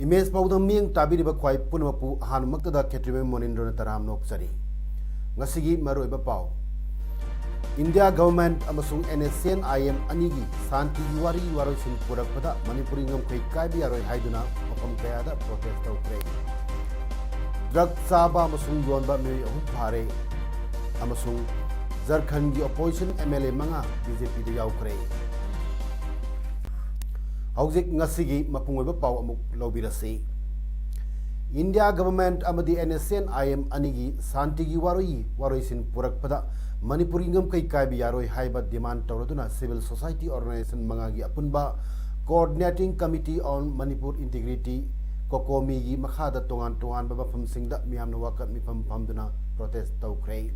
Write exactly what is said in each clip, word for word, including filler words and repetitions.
Image ꯄꯥꯎꯗꯝ ꯃꯤꯠꯌꯦꯡ ꯇꯥꯕꯤꯔꯤꯕ ꯈ꯭ꯋꯥꯏ ꯄꯨꯝꯅꯃꯛꯄꯨ ꯑꯍꯥꯟꯕꯃꯛꯇꯗ ꯈꯦꯇ꯭ꯔꯤꯃꯌꯨꯝ ꯃꯣꯅꯤꯟꯗ꯭ꯔꯣꯅ ꯇꯔꯥꯝꯅ ꯑꯣꯛꯆꯔꯤ꯫ ꯉꯁꯤꯒꯤ ꯃꯔꯨꯑꯣꯏꯕ ꯄꯥꯎ꯫ ꯏꯟꯗꯤꯌꯥ ꯒꯚꯔꯟꯃꯦꯟꯠ ꯑꯃꯁꯨꯡ ꯑꯦꯟ ꯑꯦꯁ ꯁꯤ ꯑꯦꯟ ꯑꯥꯏ ꯑꯦꯝ ꯑꯅꯤꯒꯤ ꯁꯥꯟꯇꯤꯒꯤ ꯋꯥꯔꯤ ꯋꯥꯔꯣꯏꯁꯤꯟ ꯄꯨꯔꯛꯄꯗ ꯃꯅꯤꯄꯨꯔꯒꯤ ꯉꯝꯈꯩ ꯀꯥꯏꯕ ꯌꯥꯔꯣꯏ ꯍꯥꯏꯗꯨꯅ ꯃꯐꯝ ꯀꯌꯥꯗ ꯄ꯭ꯔꯣꯇꯦꯁ ꯇꯧꯈ꯭ꯔꯦ꯫ ꯗ꯭ꯔꯒ ꯆꯥꯕ ꯑꯃꯁꯨꯡ ꯌꯣꯟꯕ ꯃꯤꯑꯣꯏ ꯑꯍꯨꯝ ꯐꯥꯔꯦ ꯑꯃꯁꯨꯡ ꯖꯔꯈꯟꯒꯤ ꯑꯣꯄꯣꯖꯤꯁꯟ ꯑꯦꯝ ꯑꯦꯜ ꯑꯦ ꯃꯉꯥ ꯕꯤ ꯖꯦ ꯄꯤꯗ ꯌꯥꯎꯈ꯭ꯔꯦ꯫ ꯍꯧꯖꯤꯛ ꯉꯁꯤꯒꯤ ꯃꯄꯨꯡ ꯑꯣꯏꯕ ꯄꯥꯎ ꯑꯃꯨꯛ ꯂꯧꯕꯤꯔꯁꯤ꯫ ꯏꯟꯗꯤꯌꯥ ꯒꯚꯔꯟꯃꯦꯟꯠ ꯑꯃꯗꯤ ꯑꯦꯟ ꯑꯦꯁ ꯁꯤ ꯑꯦꯟ ꯑꯥꯏ ꯑꯦꯝ ꯑꯅꯤꯒꯤ ꯁꯥꯟꯇꯤꯒꯤ ꯋꯥꯔꯣꯏ ꯋꯥꯔꯣꯏꯁꯤꯟ ꯄꯨꯔꯛꯄꯗ ꯃꯅꯤꯄꯨꯔꯒꯤ ꯉꯝꯈꯩ ꯀꯥꯏꯕ ꯌꯥꯔꯣꯏ ꯍꯥꯏꯕ ꯗꯤꯃꯥꯟ ꯇꯧꯔꯗꯨꯅ civil society organization ꯃꯉꯥꯒꯤ ꯑꯄꯨꯟꯕ Coordinating Committee on Manipur Integrity, ꯀꯣꯀꯣꯃꯤꯒꯤ ꯃꯈꯥꯗ ꯇꯣꯉꯥꯟ ꯇꯣꯉꯥꯟꯕ ꯃꯐꯝꯁꯤꯡꯗ ꯃꯤꯌꯥꯝꯅ ꯋꯥꯀꯠ ꯃꯤꯐꯝ ꯐꯝꯗꯨꯅ ꯄ꯭ꯔꯣꯇꯦꯁ ꯇꯧꯈ꯭ꯔꯦ꯫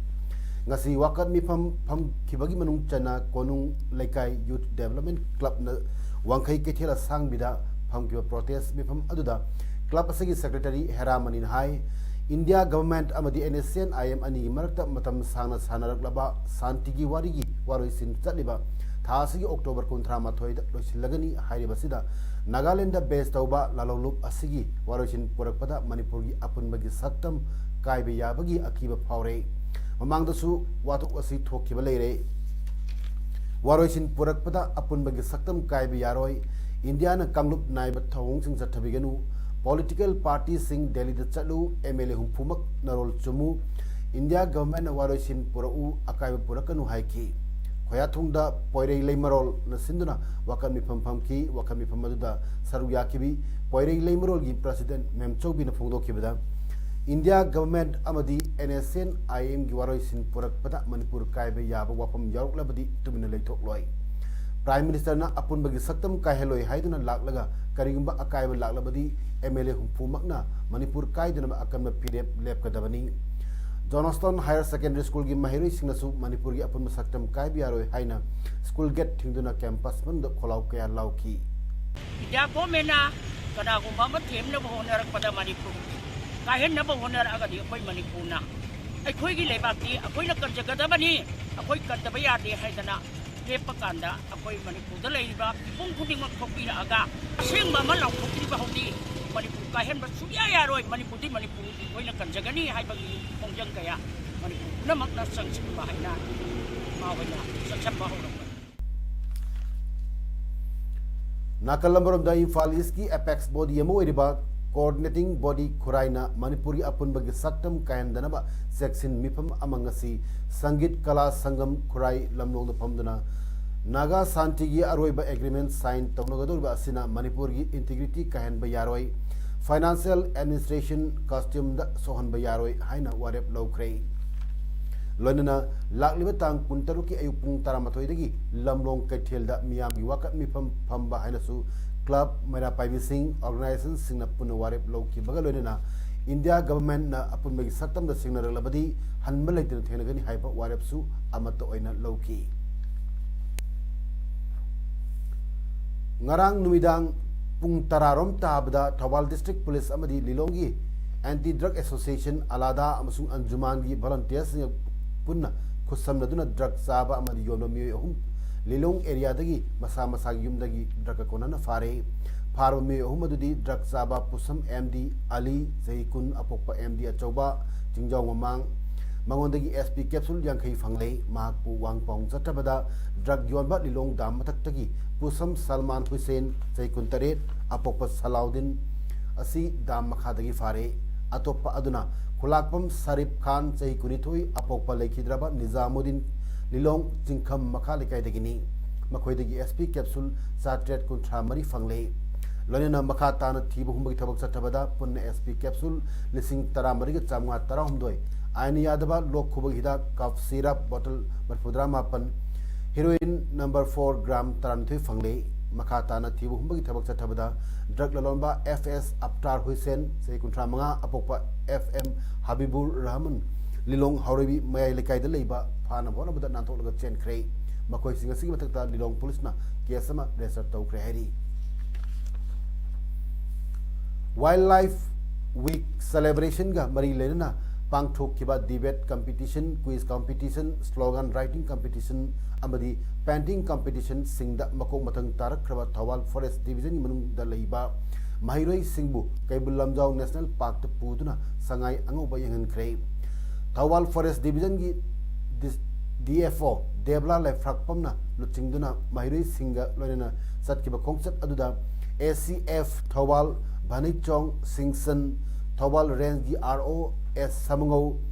ꯉꯁꯤ ꯋꯥꯀꯠ ꯃꯤꯐꯝ ꯐꯝꯈꯤꯕꯒꯤ ꯃꯅꯨꯡ ꯆꯟꯅ ꯀꯣꯅꯨꯡ ꯂꯩꯀꯥꯏ ꯌꯨꯊ ꯗꯦꯕꯂꯞꯃꯦꯟꯠ ꯀ꯭ꯂꯕꯅ ꯋꯥꯡꯈꯩ ꯀꯩꯊꯦꯜ ꯑꯁꯥꯡꯕꯤꯗ ꯐꯝꯈꯤꯕ ꯄ꯭ꯔꯣꯇꯦꯁ ꯃꯤꯐꯝ ꯑꯗꯨꯗ ꯀ꯭ꯂꯕ ꯑꯁꯤꯒꯤ ꯁꯦꯀ꯭ꯔꯦꯇꯔꯤ ꯍꯦꯔꯥꯃꯅꯤꯅ ꯍꯥꯏ, ꯏꯟꯗꯤꯌꯥ ꯒꯚꯔꯟꯃꯦꯟꯠ ꯑꯃꯗꯤ ꯑꯦꯟ ꯑꯦꯁ ꯁꯤ ꯑꯦꯟ ꯑꯥꯏ ꯑꯦꯝ ꯑꯅꯤꯒꯤ ꯃꯔꯛꯇ ꯃꯇꯝ ꯁꯥꯡꯅ ꯁꯥꯟꯅꯔꯛꯂꯕ ꯁꯥꯟꯇꯤꯒꯤ ꯋꯥꯔꯤꯒꯤ ꯋꯥꯔꯣꯏꯁꯤꯟ ꯆꯠꯂꯤꯕ ꯊꯥ ꯑꯁꯤꯒꯤ ꯑꯣꯛꯇꯣꯕꯔ ꯀꯨꯟꯊ꯭ꯔꯥ ꯃꯥꯊꯣꯏꯗ ꯂꯣꯏꯁꯤꯜꯂꯒꯅꯤ ꯍꯥꯏꯔꯤꯕꯁꯤꯗ ꯅꯥꯒꯥꯂꯦꯟꯗ ꯕꯦꯖ ꯇꯧꯕ ꯂꯥꯂꯣꯡꯂꯨꯞ ꯑꯁꯤꯒꯤ ꯋꯥꯔꯣꯏꯁꯤꯟ ꯄꯨꯔꯛꯄꯗ ꯃꯅꯤꯄꯨꯔꯒꯤ ꯑꯄꯨꯟꯕꯒꯤ ꯁꯛꯇꯝ ꯀꯥꯏꯕ ꯌꯥꯕꯒꯤ ꯑꯀꯤꯕ ꯐꯥꯎꯔꯦ꯫ ꯃꯃꯥꯡꯗꯁꯨ ꯋꯥꯊꯣꯛ ꯑꯁꯤ ꯊꯣꯛꯈꯤꯕ ꯂꯩꯔꯦ꯫ ꯋꯥꯔꯣꯏꯁꯤꯟ ꯄꯨꯔꯛꯄꯗ ꯑꯄꯨꯟꯕꯒꯤ ꯁꯛꯇꯝ ꯀꯥꯏꯕ ꯌꯥꯔꯣꯏ꯫ ꯏꯟꯗꯤꯌꯥꯅ ꯀꯥꯡꯂꯨꯞ ꯅꯥꯏꯕ ꯊꯧꯑꯣꯡꯁꯤꯡ ꯆꯠꯊꯕꯤꯒꯅꯨ꯫ ꯄꯣꯂꯤꯇꯤꯀꯦꯜ ꯄꯥꯔꯇꯤꯁꯤꯡ ꯗꯦꯜꯂꯤꯗ ꯆꯠꯂꯨ, ꯑꯦꯝ ꯑꯦꯜ ꯑꯦ ꯍꯨꯝꯐꯨꯃꯛ ꯅꯔꯣꯜ ꯆꯨꯝꯃꯨ꯫ ꯏꯟꯗꯤꯌꯥ ꯒꯚꯔꯟꯃꯦꯟꯠꯅ ꯋꯥꯔꯣꯏꯁꯤꯟ ꯄꯨꯔꯛꯎ, ꯑꯀꯥꯏꯕ ꯄꯨꯔꯛꯀꯅꯨ ꯍꯥꯏꯈꯤ꯫ ꯈꯣꯌꯥꯊꯣꯡꯗ ꯄꯣꯏꯔꯩ ꯂꯩꯃꯔꯣꯜꯅ ꯁꯤꯟꯗꯨꯅ ꯋꯥꯀꯠ ꯃꯤꯐꯝ ꯐꯝꯈꯤ꯫ ꯋꯥꯀꯠ ꯃꯤꯐꯝ ꯑꯗꯨꯗ ꯁꯔꯨꯛ ꯌꯥꯈꯤꯕꯤ ꯄꯣꯏꯔꯩ ꯂꯩꯃꯔꯣꯜꯒꯤ ꯄ꯭ꯔꯁꯤꯗꯦꯟꯠ ꯃꯦꯝꯆꯧꯕꯤꯅ ꯐꯣꯡꯗꯣꯛꯈꯤꯕꯗ, ꯏꯟꯗꯤꯌꯥ ꯒꯚꯔꯟꯃꯦꯟꯠ ꯑꯃꯗꯤ ꯑꯦꯟ ꯑꯦꯁ ꯁꯤ ꯑꯦꯟ ꯑꯥꯏ ꯑꯦꯝꯒꯤ ꯋꯥꯔꯣꯏꯁꯤꯟ ꯄꯨꯔꯛꯄꯗ ꯃꯅꯤꯄꯨꯔ ꯀꯥꯏꯕ ꯌꯥꯕ ꯋꯥꯐꯝ ꯌꯥꯎꯔꯛꯂꯕꯗꯤ ꯇꯨꯃꯤꯟꯅ ꯂꯩꯊꯣꯛꯂꯣꯏ꯫ Prime Ministerꯅ ꯑꯄꯨꯟꯕꯒꯤ ꯁꯛꯇꯝ ꯀꯥꯏꯍꯜꯂꯣꯏ ꯍꯥꯏꯗꯨꯅ ꯂꯥꯛꯂꯒ, ꯀꯔꯤꯒꯨꯝꯕ ꯑꯀꯥꯏꯕ ꯂꯥꯛꯂꯕꯗꯤ M L A ꯍꯨꯝꯐꯨꯃꯛꯅ ꯃꯅꯤꯄꯨꯔ ꯀꯥꯏꯗꯅꯕ ꯑꯀꯟꯕ ꯐꯤꯔꯦꯞ ꯂꯦꯞꯀꯗꯕꯅꯤ꯫ Johnston Higher Secondary Schoolꯒꯤ ꯃꯍꯩꯔꯣꯏꯁꯤꯡꯅꯁꯨ ꯃꯅꯤꯄꯨꯔꯒꯤ ꯑꯄꯨꯟꯕ ꯁꯛꯇꯝ ꯀꯥꯏꯕ ꯌꯥꯔꯣꯏ ꯍꯥꯏꯅ school gate ꯊꯤꯡꯗꯨꯅ campus ꯃꯅꯨꯡꯗ ꯈꯣꯜꯂꯥꯎ ꯀꯌꯥ ꯂꯥꯎꯈꯤ꯫ India governmentꯅ ꯀꯅꯥꯒꯨꯝꯕ ꯑꯃ ꯊꯦꯝꯅꯕ ꯍꯣꯠꯅꯔꯛꯄꯗ ꯃꯅꯤꯄꯨꯔ ꯀꯥꯏꯍꯟꯅꯕ ꯍꯣꯠꯅꯔꯛꯑꯒꯗꯤ ꯑꯩꯈꯣꯏ ꯃꯅꯤꯄꯨꯔꯅ ꯑꯩꯈꯣꯏꯒꯤ ꯂꯩꯕꯥꯛꯇꯤ ꯑꯩꯈꯣꯏꯅ ꯀꯟꯖꯒꯗꯕꯅꯤ, ꯑꯩꯈꯣꯏ ꯀꯟꯗꯕ ꯌꯥꯗꯦ ꯍꯥꯏꯗꯅ ꯂꯦꯞꯄ ꯀꯥꯟꯗ ꯑꯩꯈꯣꯏ ꯃꯅꯤꯄꯨꯔꯗ ꯂꯩꯔꯤꯕ ꯃꯤꯄꯨꯝ ꯈꯨꯗꯤꯡꯃꯛ ꯊꯣꯛꯄꯤꯔꯛꯑꯒ ꯑꯁꯦꯡꯕ ꯑꯃ ꯂꯥꯎꯊꯣꯛꯄꯤꯕ ꯍꯧꯗꯤ ꯃꯅꯤꯄꯨꯔ ꯀꯥꯏꯍꯟꯕ ꯁꯨꯡꯌꯥ ꯌꯥꯔꯣꯏ꯫ ꯃꯅꯤꯄꯨꯔꯗꯤ ꯃꯅꯤꯄꯨꯔ ꯑꯩꯈꯣꯏꯅ ꯀꯟꯖꯒꯅꯤ ꯍꯥꯏꯕꯒꯤ ꯈꯣꯡꯖꯪ ꯀꯌꯥ ꯃꯅꯤꯄꯨꯔ ꯄꯨꯝꯅꯃꯛꯅ ꯆꯪꯁꯤꯟꯕ ꯍꯥꯏꯅ ꯃꯥ ꯍꯣꯏꯅ ꯆꯪꯁꯤꯟꯕ ꯍꯧꯔꯛꯄꯅꯤ꯫ ꯅꯥꯀꯜ ꯑꯃꯔꯣꯝꯗ ꯏꯝꯐꯥꯜ ꯏꯁꯀꯤ apex body ꯑꯃ ꯑꯣꯏꯔꯤꯕ coordinating body ꯈꯨꯔꯥꯏꯅ ꯃꯅꯤꯄꯨꯔꯒꯤ ꯑꯄꯨꯟꯕꯒꯤ ꯁꯛꯇꯝ ꯀꯥꯏꯍꯟꯗꯅꯕ ꯆꯦꯛꯁꯤꯟ ꯃꯤꯐꯝ ꯑꯃ ꯉꯁꯤ ꯁꯪꯒꯤꯠ ꯀꯂꯥ ꯁꯪꯒꯝ ꯈꯨꯔꯥꯏ ꯂꯝꯂꯣꯡꯗ ꯐꯝꯗꯨꯅ ꯅꯥꯒꯥ ꯁꯥꯟꯇꯤꯒꯤ ꯑꯔꯣꯏꯕ agreement sign ꯇꯧꯅꯒꯗꯧꯔꯤꯕ ꯑꯁꯤꯅ ꯃꯅꯤꯄꯨꯔꯒꯤ integrity ꯀꯥꯏꯍꯟꯕ ꯌꯥꯔꯣꯏ, financial administration costumeꯗ ꯁꯣꯛꯍꯟꯕ ꯌꯥꯔꯣꯏ ꯍꯥꯏꯅ ꯋꯥꯔꯦꯞ ꯂꯧꯈ꯭ꯔꯦ꯫ ꯂꯣꯏꯅꯅ ꯂꯥꯛꯂꯤꯕ ꯇꯥꯡ ꯀꯨꯟꯇꯔꯨꯛꯀꯤ ꯑꯌꯨꯛ ꯄꯨꯡ ꯇꯔꯥꯃꯥꯊꯣꯏꯗꯒꯤ ꯂꯝꯂꯣꯡ ꯀꯩꯊꯦꯜꯗ ꯃꯤꯌꯥꯝꯒꯤ ꯋꯥꯀꯠ ꯃꯤꯐꯝ ꯐꯝꯕ ꯍꯥꯏꯅꯁꯨ club, ꯃꯩꯔꯥ ꯄꯥꯏꯕꯤꯁꯤꯡ, organizationꯁꯤꯡꯅ ꯄꯨꯟꯅ ꯋꯥꯔꯦꯞ ꯂꯧꯈꯤꯕꯒ ꯂꯣꯏꯅꯅ India governmentꯅ ꯑꯄꯨꯟꯕꯒꯤ ꯁꯛꯇꯝꯗ ꯁꯤꯡꯅꯔꯛꯂꯕꯗꯤ ꯍꯟꯕ ꯂꯩꯇꯅ ꯊꯦꯡꯅꯒꯅꯤ ꯍꯥꯏꯕ ꯋꯥꯔꯦꯞꯁꯨ ꯑꯃꯠꯇ ꯑꯣꯏꯅ ꯂꯧꯈꯤ꯫ ꯉꯔꯥꯡ ꯅꯨꯃꯤꯗꯥꯡ ꯄꯨꯡ ꯇꯔꯥꯔꯣꯝ ꯇꯥꯕꯗ ꯊꯧꯕꯥꯜ district police ꯑꯃꯗꯤ ꯂꯤꯂꯣꯡꯒꯤ anti drug association, ꯑꯂꯥꯗꯥ ꯑꯃꯁꯨꯡ ꯑꯟꯖꯨꯃꯥꯟꯒꯤ volunteersꯁꯤꯡꯒ ꯄꯨꯟꯅ ꯈꯨꯠꯁꯝꯅꯗꯨꯅ drug ꯆꯥꯕ ꯑꯃꯗꯤ ꯌꯣꯟꯕ ꯃꯤꯑꯣꯏ ꯑꯍꯨꯝ ꯂꯤꯂꯣꯡ areaꯗꯒꯤ ꯃꯁꯥ ꯃꯁꯥꯒꯤ ꯌꯨꯝꯗꯒꯤ drugꯀ ꯀꯣꯟꯅꯅ ꯐꯥꯔꯦ꯫ ꯐꯥꯔꯕ ꯃꯤꯑꯣꯏ ꯑꯍꯨꯝ ꯑꯗꯨꯗꯤ drug ꯆꯥꯕ ꯄꯨꯁꯝ M D ꯑꯂꯤ, ꯆꯍꯤ ꯀꯨꯟ, ꯑꯄꯣꯛꯄ M D ꯑꯆꯧꯕ, ꯆꯤꯡꯖꯥꯎ ꯃꯃꯥꯡ, ꯃꯉꯣꯟꯗꯒꯤ S P capsule ꯌꯥꯡꯈꯩ ꯐꯪꯂꯦ꯫ ꯃꯍꯥꯛꯄꯨ ꯋꯥꯍꯪ ꯄꯥꯎꯍꯪ ꯆꯠꯊꯕꯗ drug ꯌꯣꯟꯕ ꯂꯤꯂꯣꯡ dam ꯃꯊꯛꯇꯒꯤ ꯄꯨꯁꯝ ꯁꯜꯃꯥꯟ ꯍꯨꯁꯦꯟ, ꯆꯍꯤ ꯀꯨꯟꯇꯔꯦꯠ, ꯑꯄꯣꯛꯄ ꯁꯂꯥꯎꯗꯤꯟ ꯑꯁꯤ dam ꯃꯈꯥꯗꯒꯤ ꯐꯥꯔꯦ꯫ ꯑꯇꯣꯞꯄ ꯑꯗꯨꯅ ꯈꯨꯂꯥꯛꯄꯝ ꯁꯔꯤꯞ ꯈꯥꯟ, ꯆꯍꯤ ꯀꯨꯟꯅꯤꯊꯣꯏ, ꯑꯄꯣꯛꯄ ꯂꯩꯈꯤꯗ꯭ꯔꯕ ꯅꯤꯖꯥꯃꯨꯗꯤꯟ, ꯂꯤꯂꯣꯡ ꯆꯤꯡꯈꯝ ꯃꯈꯥ ꯂꯩꯀꯥꯏꯗꯒꯤꯅꯤ꯫ ꯃꯈꯣꯏꯗꯒꯤ S P capsule ꯆꯥꯇ꯭ꯔꯦꯠ ꯀꯨꯟꯊ꯭ꯔꯥ ꯃꯔꯤ ꯐꯪꯂꯦ꯫ ꯂꯣꯏꯅꯅ ꯃꯈꯥ ꯇꯥꯅ ꯊꯤꯕ ꯍꯨꯝꯕꯒꯤ ꯊꯕꯛ ꯆꯠꯊꯕꯗ ꯄꯨꯟꯅ S P capsule ꯂꯤꯁꯤꯡ ꯇꯔꯥꯃꯔꯤꯒ ꯆꯥꯃꯉꯥ ꯇꯔꯥꯍꯨꯝꯗꯣꯏ, ꯑꯥꯏꯟ ꯌꯥꯗꯕ ꯂꯣꯛ ꯈꯨꯕꯒꯤ ꯍꯤꯗꯥꯛ cough syrup bottle ꯃꯔꯤꯐꯨꯇꯔꯥ ꯃꯥꯄꯟ, ꯍꯤꯔꯣꯏꯟ ꯅꯝꯕꯔ ꯐꯣꯔ ꯒ꯭ꯔꯥꯝ ꯇꯔꯥꯅꯤꯊꯣꯏ ꯐꯪꯂꯦ꯫ ꯃꯈꯥ ꯇꯥꯅ ꯊꯤꯕ ꯍꯨꯝꯕꯒꯤ ꯊꯕꯛ ꯆꯠꯊꯕꯗ ꯗ꯭ꯔꯒ ꯂꯂꯣꯟꯕ ꯑꯦꯐ ꯑꯦꯁ ꯑꯞꯇꯥꯔ ꯍꯨꯏꯁꯦꯟ, ꯆꯍꯤ ꯀꯨꯟꯊ꯭ꯔꯥ ꯃꯉꯥ, ꯑꯄꯣꯛꯄ ꯑꯦꯐ ꯑꯦꯝ ꯍꯕꯤꯕꯨꯔ ꯔꯍꯃꯟ, ꯂꯤꯂꯣꯡ ꯍꯥꯎꯔꯩꯕꯤ ꯃꯌꯥꯏ ꯂꯩꯀꯥꯏꯗ ꯂꯩꯕ, ꯐꯥꯅꯕ ꯍꯣꯠꯅꯕꯗ ꯅꯥꯟꯊꯣꯛꯂꯒ ꯆꯦꯟꯈ꯭ꯔꯦ꯫ ꯃꯈꯣꯏꯁꯤꯡ ꯑꯁꯤꯒꯤ ꯃꯊꯛꯇ ꯂꯤꯂꯣꯡ ꯄꯨꯂꯤꯁꯅ ꯀꯦꯁ ꯑꯃ ꯔꯦꯖꯤꯁꯇꯔ ꯇꯧꯈ꯭ꯔꯦ ꯍꯥꯏꯔꯤ꯫ ꯋꯥꯏꯜꯗ ꯂꯥꯏꯐ ꯋꯤꯛ ꯁꯦꯂꯦꯕ꯭ꯔꯦꯁꯟꯒ ꯃꯔꯤ ꯂꯩꯅꯅ ꯄꯥꯡꯊꯣꯛꯈꯤꯕ debate competition, quiz competition, slogan writing competition ꯑꯃꯗꯤ ꯄꯦꯟꯇꯤꯡ ꯀꯝꯄꯤꯇꯤꯁꯟꯁꯤꯡꯗ ꯃꯀꯣꯛ ꯃꯊꯪ ꯇꯥꯔꯛꯈ꯭ꯔꯕ ꯊꯧꯕꯥꯜ ꯐꯣꯔꯦꯁ ꯗꯤꯕꯤꯖꯟꯒꯤ ꯃꯅꯨꯡꯗ ꯂꯩꯕ ꯃꯍꯩꯔꯣꯏꯁꯤꯡꯕꯨ ꯀꯩꯕꯨꯜ ꯂꯝꯖꯥꯎ ꯅꯦꯁꯅꯦꯜ ꯄꯥꯔꯛꯇ ꯄꯨꯗꯨꯅ ꯁꯉꯥꯏ ꯑꯉꯧꯕ ꯌꯦꯡꯍꯟꯈ꯭ꯔꯦ꯫ ꯊꯧꯕꯥꯜ ꯐꯣꯔꯦꯁ ꯗꯤꯕꯤꯖꯟꯒꯤ ꯗꯤ ꯑꯦꯐ ꯑꯣ ꯗꯦꯕꯂꯥ ꯂꯩꯐ꯭ꯔꯥꯛꯄꯝꯅ ꯂꯨꯆꯤꯡꯗꯨꯅ ꯃꯍꯩꯔꯣꯏꯁꯤꯡꯒ ꯂꯣꯏꯅꯅ ꯆꯠꯈꯤꯕ ꯈꯣꯡꯆꯠ ꯑꯗꯨꯗ A C F Thoubal Bhanichong Singson, Thoubal ꯔꯦꯟꯖꯒꯤ R O S Samungou,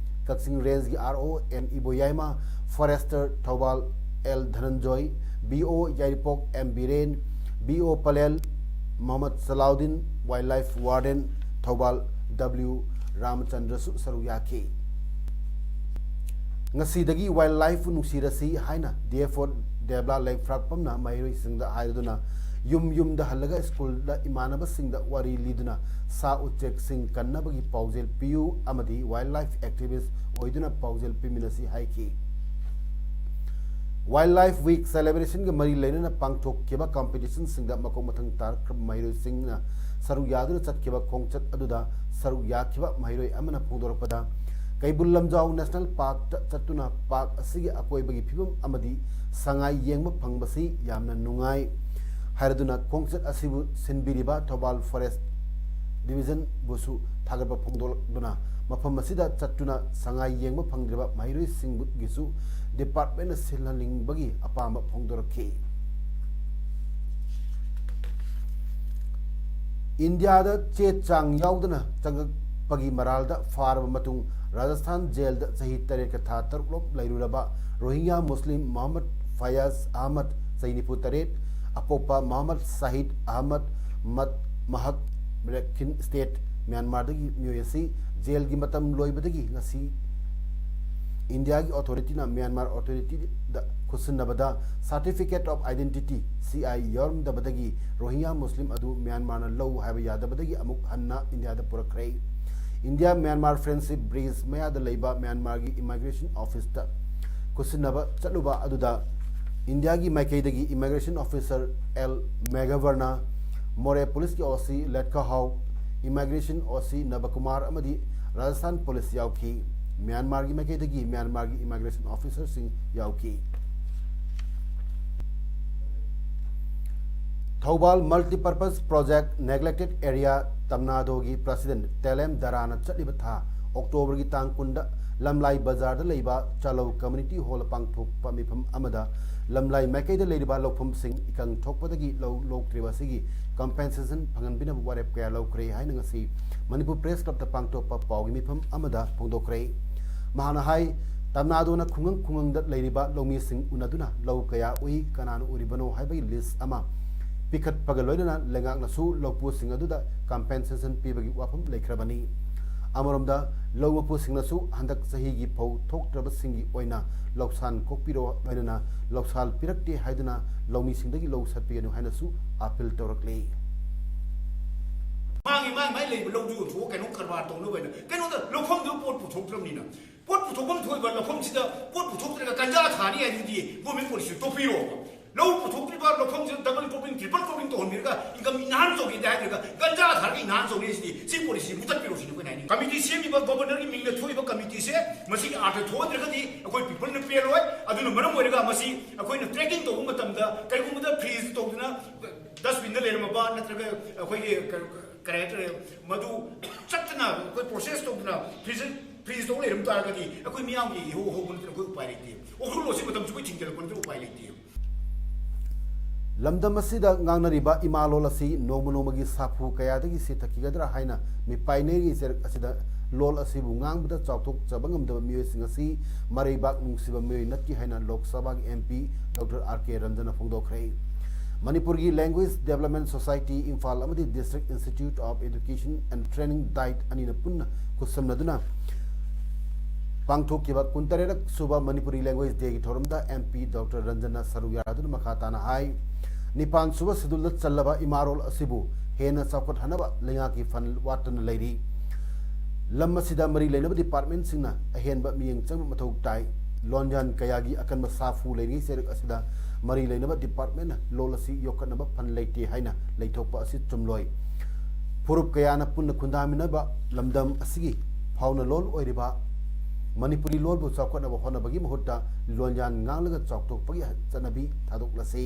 Kakching ꯔꯦꯟꯖꯒꯤ R O N Iboyaima, forester Thoubal L Dhananjoy, B O Yairipok M Biren, B O Pallel Mohammad Salauddin, wild life warden Thoubal W ꯔꯥꯃꯆꯟꯗ꯭ꯔꯁꯨ ꯁꯔꯨꯛ ꯌꯥꯈꯤ꯫ ꯉꯁꯤꯗꯒꯤ ꯋꯥꯏꯜꯗ ꯂꯥꯏꯐꯄꯨ ꯅꯨꯡꯁꯤꯔꯁꯤ ꯍꯥꯏꯅ ꯗꯤ ꯑꯦꯐ ꯑꯣ ꯗꯦꯕꯂꯥ ꯂꯩꯐ꯭ꯔꯥꯛꯄꯝꯅ ꯃꯍꯩꯔꯣꯏꯁꯤꯡꯗ ꯍꯥꯏꯗꯨꯅ ꯌꯨꯝ ꯌꯨꯝꯗ ꯍꯜꯂꯒ ꯁ꯭ꯀꯨꯜꯗ ꯏꯃꯥꯟꯅꯕꯁꯤꯡꯗ ꯋꯥꯔꯤ ꯂꯤꯗꯨꯅ ꯁꯥ ꯎꯆꯦꯛꯁꯤꯡ ꯀꯟꯅꯕꯒꯤ ꯄꯥꯎꯖꯦꯜ ꯄꯤꯌꯨ ꯑꯃꯗꯤ ꯋꯥꯏꯜꯗ ꯂꯥꯏꯐ ꯑꯦꯛꯇꯤꯚꯤꯁ ꯑꯣꯏꯗꯨꯅ ꯄꯥꯎꯖꯦꯜ ꯄꯤꯃꯤꯟꯅꯁꯤ ꯍꯥꯏꯈꯤ꯫ ꯋꯥꯏꯜꯗ ꯂꯥꯏꯐ ꯋꯤꯛ ꯁꯦꯂꯦꯕ꯭ꯔꯦꯁꯟꯒ ꯃꯔꯤ ꯂꯩꯅꯅ ꯄꯥꯡꯊꯣꯛꯈꯤꯕ ꯀꯝꯄꯤꯇꯤꯁꯟꯁꯤꯡꯗ ꯃꯀꯣꯛ ꯃꯊꯪ ꯇꯥꯔꯛꯈ꯭ꯔꯕ ꯃꯍꯩꯔꯣꯏꯁꯤꯡꯅ ꯁꯔꯨꯛ ꯌꯥꯗꯨꯅ ꯆꯠꯈꯤꯕ ꯈꯣꯡꯆꯠ ꯑꯗꯨꯗ ꯁꯔꯨꯛ ꯌꯥꯈꯤꯕ ꯃꯍꯩꯔꯣꯏ ꯑꯃꯅ ꯐꯣꯡꯗꯣꯔꯛꯄꯗ, ꯀꯩꯕꯨꯜ ꯂꯝꯖꯥꯎ ꯅꯦꯁꯅꯦꯜ ꯄꯥꯔꯛꯇ ꯆꯠꯇꯨꯅ ꯄꯥꯔꯛ ꯑꯁꯤꯒꯤ ꯑꯀꯣꯏꯕꯒꯤ ꯐꯤꯕꯝ ꯑꯃꯗꯤ ꯁꯉꯥꯏ ꯌꯦꯡꯕ ꯐꯪꯕꯁꯤ ꯌꯥꯝꯅ ꯅꯨꯡꯉꯥꯏ ꯍꯥꯏꯔꯗꯨꯅ ꯈꯣꯡꯆꯠ ꯑꯁꯤꯕꯨ ꯁꯤꯟꯕꯤꯔꯤꯕ ꯊꯧꯕꯥꯜ ꯐꯣꯔꯦꯁ ꯗꯤꯕꯤꯖꯟꯕꯨꯁꯨ ꯊꯥꯒꯠꯄ ꯐꯣꯡꯗꯣꯛꯂꯗꯨꯅ ꯃꯐꯝ ꯑꯁꯤꯗ ꯆꯠꯇꯨꯅ ꯁꯉꯥꯏ ꯌꯦꯡꯕ ꯐꯪꯗ꯭ꯔꯤꯕ ꯃꯍꯩꯔꯣꯏꯁꯤꯡꯒꯤꯁꯨ ꯗꯤꯄꯥꯔꯠꯃꯦꯟꯅ ꯁꯤꯜꯍꯟꯅꯤꯡꯕꯒꯤ ꯑꯄꯥꯝꯕ ꯐꯣꯡꯗꯣꯔꯛꯈꯤ꯫ ꯏꯟꯗꯤꯌꯥꯗ ꯆꯦ ꯆꯥꯡ ꯌꯥꯎꯗꯅ ꯆꯪꯂꯛꯄꯒꯤ ꯃꯔꯥꯜꯗ ꯐꯥꯔꯕ ꯃꯇꯨꯡ ꯔꯥꯖꯁꯊꯥꯟ ꯖꯦꯜꯗ ꯆꯍꯤ ꯇꯔꯦꯠꯀ ꯊꯥ ꯇꯔꯨꯛꯂꯣꯝ ꯂꯩꯔꯨꯔꯕ ꯔꯣꯍꯤꯡꯒ꯭ꯌꯥ ꯃꯨꯁꯂꯤꯝ ꯃꯣꯍꯝꯃꯗ ꯐꯌꯥꯖ ꯑꯍꯃꯗ, ꯆꯍꯤ ꯅꯤꯐꯨ ꯇꯔꯦꯠ, ꯑꯄꯣꯛꯄ ꯃꯣꯍꯝꯃꯗ ꯁꯥꯍꯤꯗ ꯑꯍꯃꯗ ꯃꯠ ꯃꯍꯛ ꯔꯦꯈꯤꯟ ꯁ꯭ꯇꯦꯠ, ꯃ꯭ꯌꯥꯟꯃꯥꯔꯗꯒꯤ ꯃꯤꯑꯣꯏ ꯑꯁꯤ ꯖꯦꯜꯒꯤ ꯃꯇꯝ ꯂꯣꯏꯕꯗꯒꯤ ꯉꯁꯤ ꯏꯟꯗꯤꯌꯥꯒꯤ ꯑꯣꯊꯣꯔꯤꯇꯤꯅ ꯃ꯭ꯌꯥꯟꯃꯥꯔ ꯑꯣꯊꯣꯔꯤꯇꯤꯗ ꯈꯨꯠꯁꯤꯟꯅꯕꯗ Certificate of Identity, C I, ꯌꯥꯎꯔꯝꯗꯕꯗꯒꯤ ꯔꯣꯍꯤꯡꯒ꯭ꯌꯥ ꯃꯨꯁꯂꯤꯝ ꯑꯗꯨ ꯃ꯭ꯌꯥꯟꯃꯥꯔꯅ ꯂꯧ ꯍꯥꯏꯕ ꯌꯥꯗꯕꯗꯒꯤ ꯑꯃꯨꯛ ꯍꯟꯅ ꯏꯟꯗꯤꯌꯥꯗ ꯄꯨꯔꯛꯈ꯭ꯔꯦ꯫ ꯏꯟꯗꯤꯌꯥ ꯃ꯭ꯌꯥꯟꯃꯥꯔ ꯐ꯭ꯔꯦꯟꯗꯁꯤꯞ ꯕ꯭ꯔꯤꯖ ꯃꯌꯥꯗ ꯂꯩꯕ ꯃ꯭ꯌꯥꯟꯃꯥꯔꯒꯤ ꯏꯃꯥꯏꯒ꯭ꯔꯦꯁꯟ ꯑꯣꯐꯤꯁꯇ ꯈꯨꯠꯁꯤꯟꯅꯕ ꯆꯠꯂꯨꯕ ꯑꯗꯨꯗ ꯏꯟꯗꯤꯌꯥꯒꯤ ꯃꯥꯏꯀꯩꯗꯒꯤ ꯏꯃꯥꯏꯒ꯭ꯔꯦꯁꯟ ꯑꯣꯐꯤꯁꯔ ꯑꯦꯜ ꯃꯦꯒꯕꯔꯅ, ꯃꯣꯔꯦ ꯄꯨꯂꯤꯁꯀꯤ ꯑꯣ ꯁꯤ ꯂꯦꯠꯀꯍꯥꯎ, ꯏꯃꯥꯏꯒ꯭ꯔꯦꯁꯟ ꯑꯣ ꯁꯤ ꯅꯕꯀꯨꯃꯥꯔ ꯑꯃꯗꯤ ꯔꯥꯖꯁꯊꯥꯟ ꯄꯨꯂꯤꯁ ꯌꯥꯎꯈꯤ꯫ ꯃ꯭ꯌꯥꯟꯃꯥꯔꯒꯤ ꯃꯥꯏꯀꯩꯗꯒꯤ ꯃ꯭ꯌꯥꯟꯃꯥꯔꯒꯤ ꯏꯃꯥꯏꯒ꯭ꯔꯦꯁꯟ ꯑꯣꯐꯤꯁꯔꯁꯤꯡ ꯌꯥꯎꯈꯤ꯫ Thoubal Multipurpose Project Neglected Area ꯇꯝꯅꯥꯗꯣꯒꯤ ꯄ꯭ꯔꯁꯤꯗꯦꯟ ꯇꯦꯂꯦꯝ ꯗꯔꯥꯅ ꯆꯠꯂꯤꯕ ꯊꯥ ꯑꯣꯛꯇꯣꯕꯔꯒꯤ ꯇꯥꯡ ꯀꯨꯟꯗ ꯂꯝꯂꯥꯏ ꯕꯖꯥꯔꯗ ꯂꯩꯕ ꯆꯥꯂꯧ ꯀꯝꯃ꯭ꯌꯨꯅꯤꯇꯤ ꯍꯣꯜꯗ ꯄꯥꯡꯊꯣꯛꯄ ꯃꯤꯐꯝ ꯑꯃꯗ ꯂꯝꯂꯥꯏ ꯃꯥꯏꯀꯩꯗ ꯂꯩꯔꯤꯕ ꯂꯧꯐꯝꯁꯤꯡ ꯏꯀꯪ ꯊꯣꯛꯄꯗꯒꯤ ꯂꯧ ꯂꯣꯛꯇ꯭ꯔꯤꯕ ꯑꯁꯤꯒꯤ ꯀꯝꯄꯦꯟꯁꯦꯁꯟ ꯐꯪꯍꯟꯕꯤꯅꯕ ꯋꯥꯔꯦꯞ ꯀꯌꯥ ꯂꯧꯈ꯭ꯔꯦ ꯍꯥꯏꯅ ꯉꯁꯤ ꯃꯅꯤꯄꯨꯔ ꯄ꯭ꯔꯦꯁ ꯀ꯭ꯂꯕꯇ ꯄꯥꯡꯊꯣꯛꯄ ꯄꯥꯎꯒꯤ ꯃꯤꯐꯝ ꯑꯃꯗ ꯐꯣꯡꯗꯣꯛꯈ꯭ꯔꯦ꯫ ꯃꯍꯥꯛꯅ ꯍꯥꯏ, ꯇꯝꯅꯥꯗꯣꯅ ꯈꯨꯡꯒꯪ ꯈꯨꯡꯒꯪꯗ ꯂꯩꯔꯤꯕ ꯂꯧꯃꯤꯁꯤꯡ ꯎꯅꯗꯨꯅ ꯂꯧ ꯀꯌꯥ ꯎꯏ, ꯀꯅꯥꯅ ꯎꯔꯤꯕꯅꯣ ꯍꯥꯏꯕꯒꯤ ꯂꯤꯁ ꯑꯃ ꯄꯤꯈꯠꯄꯒ ꯂꯣꯏꯅꯅ ꯂꯩꯉꯥꯛꯅꯁꯨ ꯂꯧꯄꯨꯁꯤꯡ ꯑꯗꯨꯗ ꯀꯝꯄꯦꯟꯁꯦꯁꯟ ꯄꯤꯕꯒꯤ ꯋꯥꯐꯝ ꯂꯩꯈ꯭ꯔꯕꯅꯤ꯫ ꯑꯃꯔꯣꯝꯗ ꯂꯧ ꯃꯄꯨꯁꯤꯡꯅꯁꯨ ꯍꯟꯗꯛ ꯆꯍꯤꯒꯤ ꯐꯧ ꯊꯣꯛꯇ꯭ꯔꯕꯁꯤꯡꯒꯤ ꯑꯣꯏꯅ ꯂꯧꯁꯥꯟ ꯀꯣꯛꯄꯤꯔꯣ ꯂꯣꯏꯅꯅ ꯂꯧꯁꯥꯜ ꯄꯤꯔꯛꯇꯦ ꯍꯥꯏꯗꯨꯅ ꯂꯧꯃꯤꯁꯤꯡꯗꯒꯤ ꯂꯧ ꯁꯠꯄꯤꯒꯅꯨ ꯍꯥꯏꯅꯁꯨ ꯑꯥꯄꯤꯜ ꯇꯧꯔꯛꯂꯤ꯫ ꯃꯥꯒꯤ ꯃꯥꯒꯤ ꯃꯥꯏ ꯂꯩꯕ ꯂꯧꯗꯨ ꯌꯣꯟꯊꯣꯛꯑ ꯀꯩꯅꯣ ꯀꯔꯕꯥꯔ ꯇꯧꯅꯕ ꯍꯥꯏꯅ ꯀꯩꯅꯣꯗ ꯂꯧꯐꯝꯗꯨ ꯄꯣꯠ ꯄꯨꯊꯣꯛꯇ꯭ꯔꯕꯅꯤꯅ ꯄꯣꯠ ꯄꯨꯊꯣꯛꯐꯝ ꯊꯣꯛꯏꯕ ꯂꯧꯐꯝꯁꯤꯗ ꯄꯣꯠ ꯄꯨꯊꯣꯛꯇ꯭ꯔꯒ ꯒꯟꯖꯥ ꯊꯥꯅꯤ ꯍꯥꯏꯗꯨꯗꯤ ꯒꯣꯔꯃꯦꯟ ꯄꯣꯂꯤꯁꯤ ꯇꯣꯛꯄꯤꯔꯣꯕ꯫ ꯂꯧ ꯄꯨꯊꯣꯛꯇ꯭ꯔꯤꯕ ꯂꯧꯐꯝꯁꯤꯗ ꯗꯕꯜ ꯀ꯭ꯔꯣꯞꯄꯤꯡ ꯇ꯭ꯔꯤꯄꯜ ꯀ꯭ꯔꯣꯞꯄꯤꯡ ꯇꯧꯍꯟꯕꯤꯔꯒ ꯏꯟꯀꯝ ꯏꯟꯍꯥꯟꯁ ꯇꯧꯒꯦꯗꯤ ꯍꯥꯏꯗ꯭ꯔꯒ ꯒꯟꯖꯥ ꯊꯥꯔꯒ ꯏꯟꯍꯥꯟꯁ ꯇꯧꯅꯤ ꯍꯥꯏꯁꯤꯗꯤ ꯁꯤ ꯄꯣꯂꯤꯁꯤ ꯃꯨꯊꯠꯄꯤꯔꯣ ꯁꯤꯅꯤ ꯑꯩꯈꯣꯏꯅ ꯍꯥꯏꯅꯤꯡꯉꯤ꯫ ꯀꯃꯤꯇꯤ ꯁꯦꯝꯃꯤꯕ ꯒꯣꯕꯔꯅꯔꯒꯤ ꯃꯤꯡꯗ ꯊꯣꯛꯏꯕ ꯀꯃꯤꯇꯤꯁꯦ ꯃꯁꯤꯒꯤ ꯑꯥꯔꯊ ꯊꯣꯛꯍꯟꯗ꯭ꯔꯒꯗꯤ ꯑꯩꯈꯣꯏ ꯄꯤꯄꯜꯅ ꯄꯦꯜꯂꯣꯏ꯫ ꯑꯗꯨꯅ ꯃꯔꯝ ꯑꯣꯏꯔꯒ ꯃꯁꯤ ꯑꯩꯈꯣꯏꯅ ꯇ꯭ꯔꯦꯀꯤꯡ ꯇꯧꯕ ꯃꯇꯝꯗ ꯀꯔꯤꯒꯨꯝꯕꯗ ꯐ꯭ꯔꯤꯖ ꯇꯧꯗꯨꯅ ꯗꯁꯕꯤꯟꯗ ꯂꯩꯔꯝꯃꯕ ꯅꯠꯇ꯭ꯔꯒ ꯑꯩꯈꯣꯏꯒꯤ ꯀ- ꯀꯔꯤ ꯍꯥꯏꯇꯥꯔꯦ ꯃꯗꯨ ꯆꯠꯇꯅ ꯑꯩꯈꯣꯏ ꯄ꯭ꯔꯣꯁꯦꯁ ꯇꯧꯗꯅ ꯐ꯭ꯔꯤꯖ ꯐ꯭ꯔꯤꯖ ꯇꯧ ꯂꯩꯔꯝ ꯇꯥꯔꯒꯗꯤ ꯑꯩꯈꯣꯏ ꯃꯤꯌꯥꯝꯒꯤ ꯏꯍꯧ ꯍꯧꯕ ꯅꯠꯇꯅ ꯑꯩꯈꯣꯏ ꯎꯄꯥꯏ ꯂꯩꯇꯦ꯫ ꯎꯈ꯭ꯔꯨꯜ ꯑꯁꯤ ꯃꯇꯝ ꯆꯨꯞꯄ ꯊꯤꯡꯖꯤꯜꯂꯛꯄ ꯅꯠꯇꯅ ꯎꯄꯥꯏ ꯂꯩꯇꯦ꯫ ꯂꯝꯗꯝ ꯑꯁꯤꯗ ꯉꯥꯡꯅꯔꯤꯕ ꯏꯃꯥ ꯂꯣꯜ ꯑꯁꯤ ꯅꯣꯡꯃ ꯅꯣꯡꯃꯒꯤ ꯁꯥꯐꯨ ꯀꯌꯥꯗꯒꯤ ꯁꯤꯊꯈꯤꯒꯗ꯭ꯔꯥ ꯍꯥꯏꯅ ꯃꯤꯄꯥꯏꯅꯔꯤ ꯆꯩꯔꯛ ꯑꯁꯤꯗ ꯂꯣꯜ ꯑꯁꯤꯕꯨ ꯉꯥꯡꯕꯗ ꯆꯥꯎꯊꯣꯛꯆꯕ ꯉꯝꯗꯕ ꯃꯤꯑꯣꯏꯁꯤꯡ ꯑꯁꯤ ꯃꯔꯩꯕꯥꯛ ꯅꯨꯡꯁꯤꯕ ꯃꯤꯑꯣꯏ ꯅꯠꯇꯦ ꯍꯥꯏꯅ ꯂꯣꯛ ꯁꯚꯥꯒꯤ M P Doctor R K Ranjan ꯅ ꯐꯣꯡꯗꯣꯛꯈ꯭ꯔꯦ꯫ ꯃꯅꯤꯄꯨꯔꯒꯤ Language Development Society ꯏꯝꯐꯥꯜ ꯑꯃꯗꯤ District Institute of Education and Training, DIET, ꯑꯅꯤꯅ ꯄꯨꯟꯅ ꯈꯨꯠꯁꯝꯅꯗꯨꯅ ꯄꯥꯡꯊꯣꯛꯈꯤꯕ ꯀꯨꯟꯇꯔꯦꯠ ꯁꯨꯕ ꯃꯅꯤꯄꯨꯔꯤ ꯂꯦꯡꯒ꯭ꯋꯦꯖ ꯗꯦꯒꯤ ꯊꯧꯔꯝꯗ ꯑꯦꯝ ꯄꯤ ꯗꯣꯛꯇꯔ ꯔꯟꯖꯟꯅ ꯁꯔꯨꯛ ꯌꯥꯗꯨꯅ ꯃꯈꯥ ꯇꯥꯅ ꯍꯥꯏ, ꯅꯤꯄꯥꯟ ꯁꯨꯕ ꯁꯦꯗꯨꯜꯗ ꯆꯜꯂꯕ ꯏꯃꯥꯔꯣꯜ ꯑꯁꯤꯕꯨ ꯍꯦꯟꯅ ꯆꯥꯎꯈꯠꯍꯟꯅꯕ ꯂꯩꯉꯥꯛꯀꯤ ꯐꯟ ꯋꯥꯠꯇꯅ ꯂꯩꯔꯤ꯫ ꯂꯝ ꯑꯁꯤꯗ ꯃꯔꯤ ꯂꯩꯅꯕ ꯗꯤꯄꯥꯔꯠꯃꯦꯟꯁꯤꯡꯅ ꯑꯍꯦꯟꯕ ꯃꯤꯠꯌꯦꯡ ꯆꯪꯕ ꯃꯊꯧ ꯇꯥꯏ꯫ ꯂꯣꯟꯌꯥꯟ ꯀꯌꯥꯒꯤ ꯑꯀꯟꯕ ꯁꯥꯐꯨ ꯂꯩꯔꯤꯉꯩ ꯆꯩꯔꯛ ꯑꯁꯤꯗ ꯃꯔꯤ ꯂꯩꯅꯕ ꯗꯤꯄꯥꯔꯠꯃꯦꯟꯅ ꯂꯣꯜ ꯑꯁꯤ ꯌꯣꯛꯈꯠꯅꯕ ꯐꯟ ꯂꯩꯇꯦ ꯍꯥꯏꯅ ꯂꯩꯊꯣꯛꯄ ꯑꯁꯤ ꯆꯨꯝꯂꯣꯏ꯫ ꯐꯨꯔꯨꯞ ꯀꯌꯥꯅ ꯄꯨꯟꯅ ꯈꯨꯟꯗꯥꯃꯤꯟꯅꯕ ꯂꯝꯗꯝ ꯑꯁꯤꯒꯤ ꯐꯥꯎꯅ ꯂꯣꯜ ꯑꯣꯏꯔꯤꯕ ꯃꯅꯤꯄꯨꯔꯤ ꯂꯣꯜꯕꯨ ꯆꯥꯎꯈꯠꯅꯕ ꯍꯣꯠꯅꯕꯒꯤ ꯃꯍꯨꯠꯇ ꯂꯣꯟꯌꯥꯟ ꯉꯥꯡꯂꯒ ꯆꯥꯎꯊꯣꯛꯄꯒꯤ ꯆꯠꯅꯕꯤ ꯊꯥꯗꯣꯛꯂꯁꯤ꯫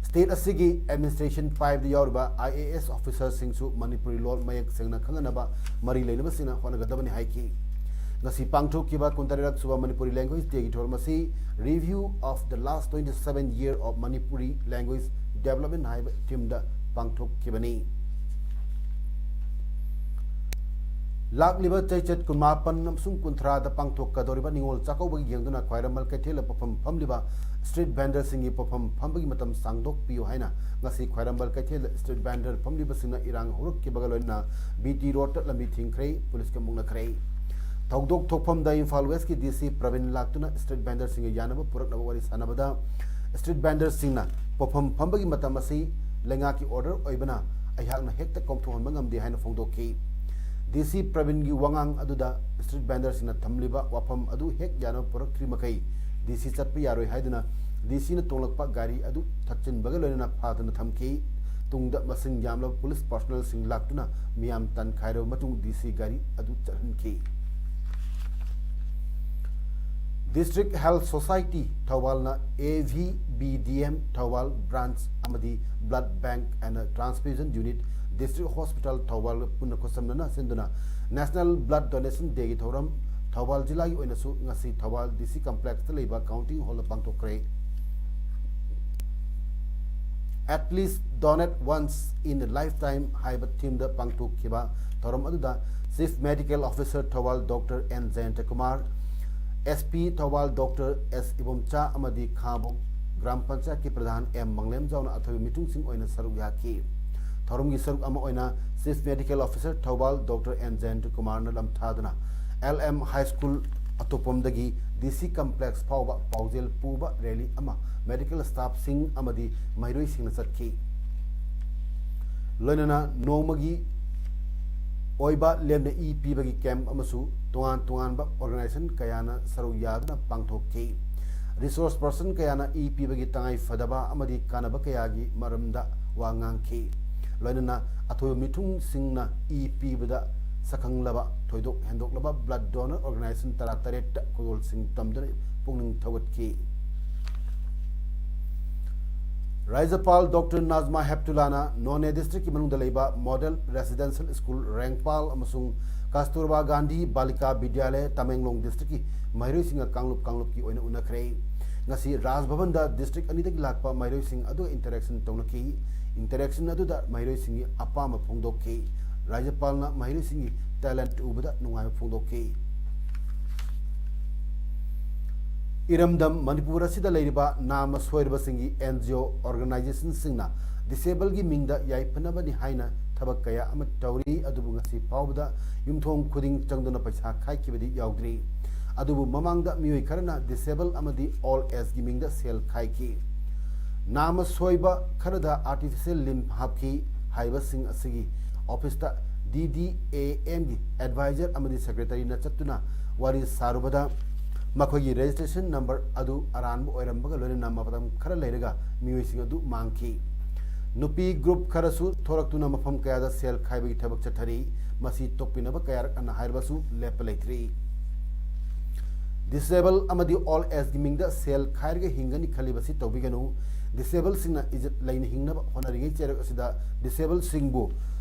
ꯁ꯭ꯇꯦꯠ ꯑꯁꯤꯒꯤ ꯑꯦꯗꯃꯤꯅꯤꯁꯇ꯭ꯔꯦꯁꯟ ꯐꯥꯏꯚꯇ ꯌꯥꯎꯔꯤꯕ ꯑꯥꯏ ꯑꯦ ꯑꯦꯁ ꯑꯣꯐꯤꯁꯔꯁꯤꯡꯁꯨ ꯃꯅꯤꯄꯨꯔꯤ ꯂꯣꯜ ꯃꯌꯦꯛ ꯁꯦꯡꯅ ꯈꯪꯍꯟꯅꯕ ꯃꯔꯤ ꯂꯩꯅꯕꯁꯤꯡꯅ ꯍꯣꯠꯅꯒꯗꯕꯅꯤ ꯍꯥꯏꯈꯤ꯫ ꯉꯁꯤ ꯄꯥꯡꯊꯣꯛꯈꯤꯕ ꯀꯨꯟꯇꯔꯦꯠ ꯁꯨꯕ ꯃꯅꯤꯄꯨꯔꯤ ꯂꯦꯡꯒ꯭ꯋꯦꯖ ꯗꯦꯒꯤ ꯊꯧꯔꯝ ꯑꯁꯤ Review of the Last Twenty Seven Year of Manipuri Language Development ꯍꯥꯏꯕ ꯊꯤꯝꯗ ꯄꯥꯡꯊꯣꯛꯈꯤꯕꯅꯤ꯫ ꯂꯥꯛꯂꯤꯕ ꯆꯩꯆꯠ ꯀꯨꯟꯃꯥꯄꯟ ꯑꯃꯁꯨꯡ ꯀꯨꯟꯊ꯭ꯔꯥꯗ ꯄꯥꯡꯊꯣꯛꯀꯗꯧꯔꯤꯕ ꯅꯤꯉꯣꯜ ꯆꯥꯛꯀꯧꯕꯒꯤ ꯌꯦꯡꯗꯨꯅ ꯈ꯭ꯋꯥꯏꯔꯝꯕꯟ ꯀꯩꯊꯦꯜꯗ ꯄꯣꯠꯐꯝ ꯐꯝꯂꯤꯕ ꯁ꯭ꯇ꯭ꯔꯤꯠ ꯚꯦꯟꯗꯔꯁꯤꯡꯒꯤ ꯄꯣꯠꯐꯝ ꯐꯝꯕꯒꯤ ꯃꯇꯝ ꯁꯥꯡꯗꯣꯛꯄꯤꯌꯨ ꯍꯥꯏꯅ ꯉꯁꯤ ꯈ꯭ꯋꯥꯏꯔꯝꯕꯟ ꯀꯩꯊꯦꯜꯗ ꯁ꯭ꯇ꯭ꯔꯤꯠ ꯚꯦꯟꯗꯔ ꯐꯝꯂꯤꯕꯁꯤꯡꯅ ꯏꯔꯥꯡ ꯍꯧꯔꯛꯈꯤꯕꯒ ꯂꯣꯏꯅꯅ ꯕꯤ ꯇꯤ ꯔꯣꯗꯇ ꯂꯝꯕꯤ ꯊꯤꯡꯈ꯭ꯔꯦ, ꯄꯨꯂꯤꯁꯀ ꯃꯨꯛꯅꯈ꯭ꯔꯦ꯫ ꯊꯧꯗꯣꯛ ꯊꯣꯛꯐꯝꯗ ꯏꯝꯐꯥꯜ ꯋꯦꯁꯀꯤ ꯗꯤ ꯁꯤ ꯄ꯭ꯔꯕꯤꯟ ꯂꯥꯛꯇꯨꯅ ꯁ꯭ꯇ꯭ꯔꯤꯠ ꯚꯦꯟꯗꯔꯁꯤꯡꯒ ꯌꯥꯅꯕ ꯄꯨꯔꯛꯅꯕ ꯋꯥꯔꯤ ꯁꯥꯟꯅꯕꯗ ꯁ꯭ꯇ꯭ꯔꯤꯠ ꯚꯦꯟꯗꯔꯁꯤꯡꯅ ꯄꯣꯠꯐꯝ ꯐꯝꯕꯒꯤ ꯃꯇꯝ ꯑꯁꯤ ꯂꯩꯉꯥꯛꯀꯤ ꯑꯣꯔꯗꯔ ꯑꯣꯏꯕꯅ ꯑꯩꯍꯥꯛꯅ ꯍꯦꯛꯇ ꯀꯣꯝꯊꯣꯛꯍꯟꯕ ꯉꯝꯗꯦ ꯍꯥꯏꯅ ꯐꯣꯡꯗꯣꯛꯈꯤ꯫ ꯗꯤ ꯁꯤ ꯄ꯭ꯔꯕꯤꯟꯒꯤ ꯋꯥꯉꯥꯡ ꯑꯗꯨꯗ ꯁ꯭ꯇ꯭ꯔꯤꯠ ꯚꯦꯟꯗꯔꯁꯤꯡꯅ ꯊꯝꯂꯤꯕ ꯋꯥꯐꯝ ꯑꯗꯨ ꯍꯦꯛ ꯌꯥꯅꯕ ꯄꯨꯔꯛꯇ꯭ꯔꯤ ꯃꯈꯩ ꯗꯤ ꯁꯤ ꯆꯠꯄ ꯌꯥꯔꯣꯏ ꯍꯥꯏꯗꯨꯅ ꯗꯤ ꯁꯤꯅ ꯇꯣꯡꯂꯛꯄ ꯒꯥꯔꯤ ꯑꯗꯨ ꯊꯠꯆꯤꯟꯕꯒ ꯂꯣꯏꯅꯅ ꯐꯥꯗꯨꯅ ꯊꯝꯈꯤ꯫ ꯇꯨꯡꯗ ꯃꯁꯤꯡ ꯌꯥꯝꯂꯕ ꯄꯨꯂꯤꯁ ꯄꯥꯔꯁꯣꯅꯦꯜꯁꯤꯡ ꯂꯥꯛꯇꯨꯅ ꯃꯤꯌꯥꯝ ꯇꯥꯟꯈꯥꯏꯔꯕ ꯃꯇꯨꯡ ꯗꯤ ꯁꯤ ꯒꯥꯔꯤ ꯑꯗꯨ ꯆꯠꯍꯟꯈꯤ꯫ District Health Society ꯊꯧꯕꯥꯜꯅ A V B D M Thoubal branch ꯑꯃꯗꯤ Blood Bank and Transfusion Unit, District Hospital Thoubal ꯄꯨꯟꯅ ꯈꯨꯠꯁꯝꯅꯅ ꯁꯤꯟꯗꯨꯅ National Blood Donation Dayꯒꯤ ꯊꯧꯔꯝ ꯊꯧꯕꯥꯜ ꯖꯤꯂꯥꯒꯤ ꯑꯣꯏꯅꯁꯨ ꯉꯁꯤ ꯊꯧꯕꯥꯜ D C Complexꯇ ꯂꯩꯕ Counting Hallꯗ ꯄꯥꯡꯊꯣꯛꯈ꯭ꯔꯦ꯫ At least donate once in a lifetime ꯍꯥꯏꯕ ꯊꯤꯝꯗ ꯄꯥꯡꯊꯣꯛꯈꯤꯕ ꯊꯧꯔꯝ ꯑꯗꯨꯗ Chief Medical Officer Thoubal doctor N Jayanta Kumar, S P Thoubal doctor S Ibomcha ꯑꯃꯗꯤ ꯈꯥꯕꯣꯛ ꯒ꯭ꯔꯥꯝ ꯄꯟꯆꯥꯌꯠꯀꯤ ꯄ꯭ꯔꯙꯥꯟ ꯑꯦꯝ ꯃꯪꯂꯦꯝꯖꯥꯎꯅ ꯑꯊꯣꯏꯕ ꯃꯤꯊꯨꯡꯁꯤꯡ ꯑꯣꯏꯅ ꯁꯔꯨꯛ ꯌꯥꯈꯤ꯫ ꯊꯧꯔꯝꯒꯤ ꯁꯔꯨꯛ ꯑꯃ ꯑꯣꯏꯅ Chief Medical Officer Thoubal doctor N Jayanta ꯀꯨꯃꯥꯔꯅ ꯂꯝꯊꯥꯗꯨꯅ ꯑꯦꯜ ꯑꯦꯝ ꯍꯥꯏ ꯁ꯭ꯀꯨꯜ ꯑꯇꯣꯞꯄꯝꯗꯒꯤ ꯗꯤ ꯁꯤ ꯀꯝꯄ꯭ꯂꯦꯛꯁ ꯐꯥꯎꯕ ꯄꯥꯎꯖꯦꯜ ꯄꯨꯕ ꯔꯦꯂꯤ ꯑꯃ ꯃꯦꯗꯤꯀꯦꯜ ꯁ꯭ꯇꯥꯐꯁꯤꯡ ꯑꯃꯗꯤ ꯃꯍꯩꯔꯣꯏꯁꯤꯡꯅ ꯆꯠꯈꯤ꯫ ꯂꯣꯏꯅꯅ ꯅꯣꯡꯃꯒꯤ ꯑꯣꯏꯕ ꯂꯦꯝꯅ ꯏ ꯄꯤꯕꯒꯤ ꯀꯦꯝꯞ ꯑꯃꯁꯨ ꯇꯣꯉꯥꯟ ꯇꯣꯉꯥꯟꯕ ꯑꯣꯔꯒꯅꯥꯏꯖꯦꯁꯟ ꯀꯌꯥꯅ ꯁꯔꯨꯛ ꯌꯥꯗꯨꯅ ꯄꯥꯡꯊꯣꯛꯈꯤ꯫ ꯔꯤꯁꯣꯔꯁ ꯄꯔꯁꯟ ꯀꯌꯥꯅ ꯏ ꯄꯤꯕꯒꯤ ꯇꯉꯥꯏ ꯐꯗꯕ ꯑꯃꯗꯤ ꯀꯥꯟꯅꯕ ꯀꯌꯥꯒꯤ ꯃꯔꯝꯗ ꯋꯥ ꯉꯥꯡꯈꯤ꯫ ꯂꯣꯏꯅꯅ ꯑꯊꯣꯏꯕ ꯃꯤꯊꯨꯡꯁꯤꯡꯅ ꯏ ꯄꯤꯕꯗ ꯁꯛꯈꯪꯂꯕ ꯊꯣꯏꯗꯣꯛ ꯍꯦꯟꯗꯣꯛꯂꯕ ꯕ꯭ꯂꯗ ꯗꯣꯅꯔ ꯑꯣꯔꯒꯅꯥꯏꯖꯦꯁꯟ ꯇꯔꯥꯇꯔꯦꯠꯇ ꯈꯨꯗꯣꯜꯁꯤꯡ ꯇꯝꯗꯨꯅ ꯄꯨꯛꯅꯤꯡ ꯊꯧꯒꯠꯈꯤ꯫ ꯔꯥꯖ꯭ꯌꯄꯥꯜ ꯗꯣꯛꯇꯔ ꯅꯥꯖꯃꯥ ꯍꯦꯞꯇꯨꯂꯥꯅ ꯅꯣꯅꯦ ꯗꯤꯁꯇ꯭ꯔꯤꯛꯀꯤ ꯃꯅꯨꯡꯗ ꯂꯩꯕ ꯃꯣꯗꯦꯜ ꯔꯦꯁꯤꯗꯦꯟꯁꯤꯌꯦꯜ ꯁ꯭ꯀꯨꯜ ꯔꯦꯡꯄꯥꯜ ꯑꯃꯁꯨꯡ ꯀꯥꯁꯇꯨꯔꯕꯥ ꯒꯥꯟꯙꯤ ꯕꯥꯂꯤꯀꯥ ꯕꯤꯗ꯭ꯌꯥꯂꯌ ꯇꯃꯦꯡꯂꯣꯡ ꯗꯤꯁꯇ꯭ꯔꯤꯛꯀꯤ ꯃꯍꯩꯔꯣꯏꯁꯤꯡꯒ ꯀꯥꯡꯂꯨꯞ ꯀꯥꯡꯂꯨꯞꯀꯤ ꯑꯣꯏꯅ ꯎꯅꯈ꯭ꯔꯦ꯫ ꯉꯁꯤ ꯔꯥꯖ ꯚꯕꯟꯗ ꯗꯤꯁꯇ꯭ꯔꯤꯛ ꯑꯅꯤꯗꯒꯤ ꯂꯥꯛꯄ ꯃꯍꯩꯔꯣꯏꯁꯤꯡ ꯑꯗꯨꯒ ꯏꯟꯇꯔꯦꯛꯁꯟ ꯇꯧꯅꯈꯤ꯫ ꯏꯟꯇꯔꯦꯛꯁꯟ ꯑꯗꯨꯗ ꯃꯍꯩꯔꯣꯏꯁꯤꯡꯒꯤ ꯑꯄꯥꯝꯕ ꯐꯣꯡꯗꯣꯛꯈꯤ꯫ ꯔꯥꯖ꯭ꯌꯄꯥꯜꯅ ꯃꯍꯩꯔꯣꯏꯁꯤꯡꯒꯤ ꯇꯦꯂꯦꯟꯠ ꯎꯕꯗ ꯅꯨꯡꯉꯥꯏꯕ ꯐꯣꯡꯗꯣꯛꯈꯤ꯫ ꯏꯔꯝꯗꯝ ꯃꯅꯤꯄꯨꯔ ꯑꯁꯤꯗ ꯂꯩꯔꯤꯕ ꯅꯥꯃ ꯁꯣꯏꯔꯕꯁꯤꯡꯒꯤ ꯑꯦꯟ ꯖꯤ ꯑꯣ ꯑꯣꯔꯒꯅꯥꯏꯖꯦꯁꯟꯁꯤꯡꯅ ꯗꯤꯁꯦꯕꯜꯒꯤ ꯃꯤꯡꯗ ꯌꯥꯏꯐꯅꯕꯅꯤ ꯍꯥꯏꯅ ꯊꯕꯛ ꯀꯌꯥ ꯑꯃ ꯇꯧꯔꯤ, ꯑꯗꯨꯕꯨ ꯉꯁꯤ ꯐꯥꯎꯕꯗ ꯌꯨꯝꯊꯣꯡ ꯈꯨꯗꯤꯡ ꯆꯪꯗꯨꯅ ꯄꯩꯁꯥ ꯈꯥꯏꯈꯤꯕꯗꯤ ꯌꯥꯎꯗ꯭ꯔꯤ꯫ ꯑꯗꯨꯕꯨ ꯃꯃꯥꯡꯗ ꯃꯤꯑꯣꯏ ꯈꯔꯅ ꯗꯤꯁꯦꯕꯜ ꯑꯃꯗꯤ ꯑꯣꯜ ꯑꯦꯖꯒꯤ ꯃꯤꯡꯗ ꯁꯦꯜ ꯈꯥꯏꯈꯤ꯫ ꯅꯥꯃ ꯁꯣꯏꯕ ꯈꯔꯗ ꯑꯥꯔꯇꯤꯐꯤꯁꯤꯌꯦꯜ ꯂꯤꯝ ꯍꯥꯞꯈꯤ ꯍꯥꯏꯕꯁꯤꯡ ꯑꯁꯤꯒꯤ ꯑꯣꯐꯤꯁꯇ ꯗꯤ ꯗꯤ ꯑꯦ ꯑꯦꯝꯒꯤ ꯑꯦꯗꯚꯥꯏꯖꯔ ꯑꯃꯗꯤ ꯁꯦꯀ꯭ꯔꯦꯇꯔꯤꯅ ꯆꯠꯇꯨꯅ ꯋꯥꯔꯤ ꯁꯥꯔꯨꯕꯗ ꯃꯈꯣꯏꯒꯤ ꯔꯦꯖꯤꯁꯇ꯭ꯔꯦꯁꯟ ꯅꯝꯕꯔ ꯑꯗꯨ ꯑꯔꯥꯟꯕ ꯑꯣꯏꯔꯝꯕꯒ ꯂꯣꯏꯅꯅ ꯃꯇꯝ ꯈꯔ ꯂꯩꯔꯒ ꯃꯤꯑꯣꯏꯁꯤꯡ ꯑꯗꯨ ꯃꯥꯡꯈꯤ꯫ ꯅꯨꯄꯤ ꯒ꯭ꯔꯨꯞ ꯈꯔꯁꯨ ꯊꯣꯔꯛꯇꯨꯅ ꯃꯐꯝ ꯀꯌꯥꯗ ꯁꯦꯜ ꯈꯥꯏꯕꯒꯤ ꯊꯕꯛ ꯆꯠꯊꯔꯤ꯫ ꯃꯁꯤ ꯇꯣꯛꯄꯤꯅꯕ ꯀꯌꯥꯔꯛ ꯍꯟꯅ ꯍꯥꯏꯔꯕꯁꯨ ꯂꯦꯞꯄ ꯂꯩꯇ꯭ꯔꯤ꯫ ꯗꯤꯁꯦꯕꯜ ꯑꯃꯗꯤ ꯑꯣꯜ ꯑꯦꯖꯒꯤ ꯃꯤꯡꯗ ꯁꯦꯜ ꯈꯥꯏꯔꯒ ꯍꯤꯡꯒꯅꯤ ꯈꯜꯂꯤꯕꯁꯤ ꯇꯧꯕꯤꯒꯅꯨ꯫ ꯗꯤꯁꯦꯕꯜꯁꯤꯡꯅ ꯏꯖꯠ ꯂꯩꯅ ꯍꯤꯡꯅꯕ ꯍꯣꯠꯅꯔꯤꯉꯩ ꯆꯩꯔꯛ ꯑꯁꯤꯗ ꯗꯤꯁꯦꯕꯜꯁꯤꯡꯕꯨ